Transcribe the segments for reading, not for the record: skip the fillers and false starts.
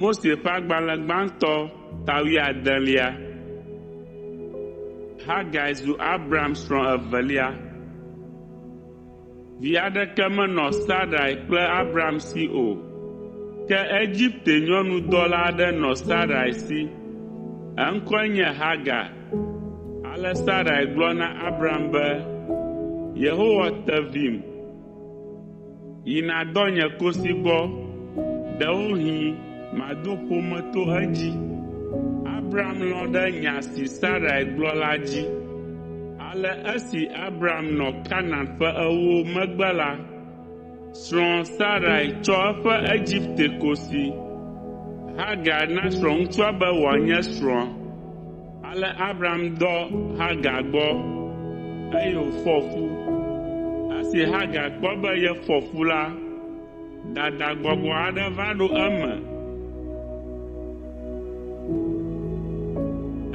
Mose ƒe agbalẽ gbãtɔ ta wuiadelia. Hagai zu Abram srɔ̃ evelia. Vi aɖeke menɔ Sarai kple Abram si o, ke Egipte nyɔnudɔla aɖe nɔ Sarai si. Eŋkɔe nye Hagar. Ale Sarai gblɔ na Abram be, “Yehowa te vim. Yi nàdɔ nye kosi gbɔ, ɖewohĩ mado ƒome to edzi.” Abram lɔ̃ ɖe nya si Sarai gblɔ la dzi. Ale esi Abram nɔ Kanaan ƒe ewo megbe la, srɔ̃a Sarai tsɔ eƒe Egipte kosi, Hagar na srɔ̃ŋutsua be wòanye srɔ̃a. Ale Abram dɔ Hagar gbɔ, eye wòfɔ fu. Esi Hagar kpɔ be yefɔ fu la, dadagbɔgbɔ aɖe va ɖo eme,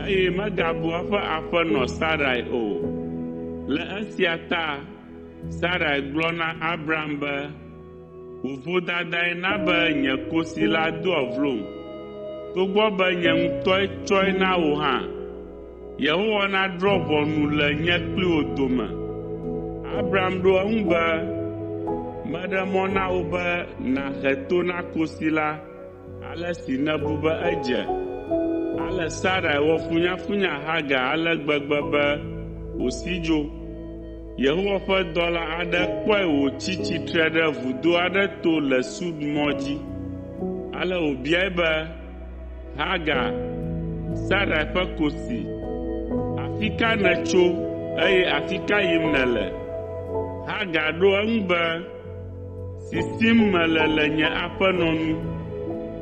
eye megabu eƒe aƒenɔ Sarai o. Le esia ta Sarai gblɔ na Abram be, “Wò vodadae na be nye kosi la doa vlom, togbɔ be nye ŋutɔe tsɔe na wò hã. Yehowa nadrɔ̃ ʋɔnu le nye kpli wò dome.” Abram ɖo eŋu be, “Meɖe mɔ na wò be nàhe to na kosi la ale si nèbu be edze.” Ale Sarai wɔ funyafunya Hagar ale gbegbe be wòsi dzo. Yehowa ƒe dɔla aɖe kpɔe wòtsi tsitre ɖe vudo aɖe to le Sur mɔ dzi. Ale wòbiae be, “Hagar, Sarai ƒe kosi, afi ka nètso eye afi ka yim nèle?” Hagar ɖo eŋu be, “Sisim mele le nye aƒenɔ nu.”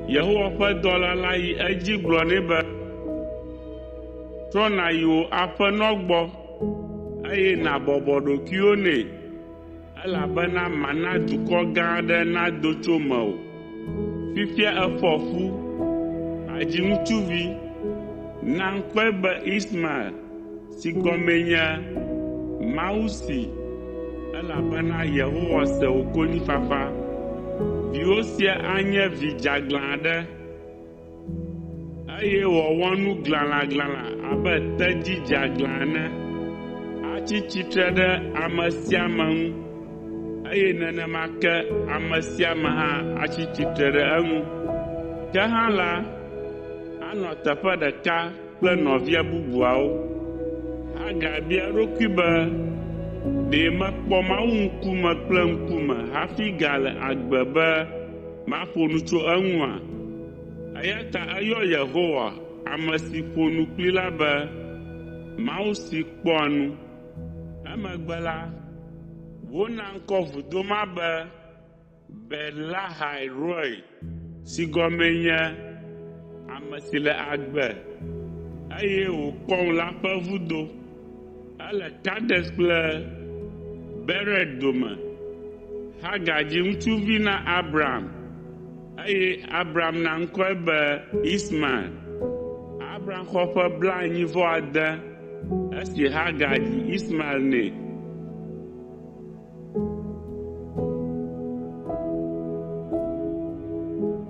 Yehowa ƒe dɔla la yi edzi gblɔ nɛ be, “Trɔ nàyi wò aƒenɔ gbɔ, eye nàbɔbɔ ɖokuiwò nɛ, elabena mana dukɔ gã aɖe nado tso mewò. Fifia èfɔ fu, àdzi ŋutsuvi. Na ŋkɔe be Ismael si gɔmee nye Mawu si, elabena Yehowa se wò konyifafa. Viwò sia anye vi dzeaglã aɖe, eye wòawɔ nu glãlaglãla abe tedzi dzeaglã ene. Atsi tsitre ɖe ame sia ame ŋu, eye nenema ke ame sia ame hã atsi tsitre ɖe eŋu. Ke hã la, anɔ teƒe ɖeka kple nɔvia bubuawo. Hagar bia eɖokui be, “Ɖe mekpɔ Mawu ŋkume kple ŋkume hafi gale agbe be maƒo nu tso eŋua?” Eya ta eyɔ Yehowa, ame si ƒo nu kplii la be, “Mawu si kpɔa nu.” Emegbe la, wona ŋkɔ vudo ma be Beer-Lahai Roi si gɔmee nye “Ame si le agbe, eye wòkpɔm la ƒe vudo.” Ele Kades kple Bered dome. Hagar dzi ŋutsuvi na Abram, eye Abram na ŋkɔe be Ismael. Abram xɔ ƒe blaenyi-vɔ-ade esi Hagar dzi Ismael nɛ.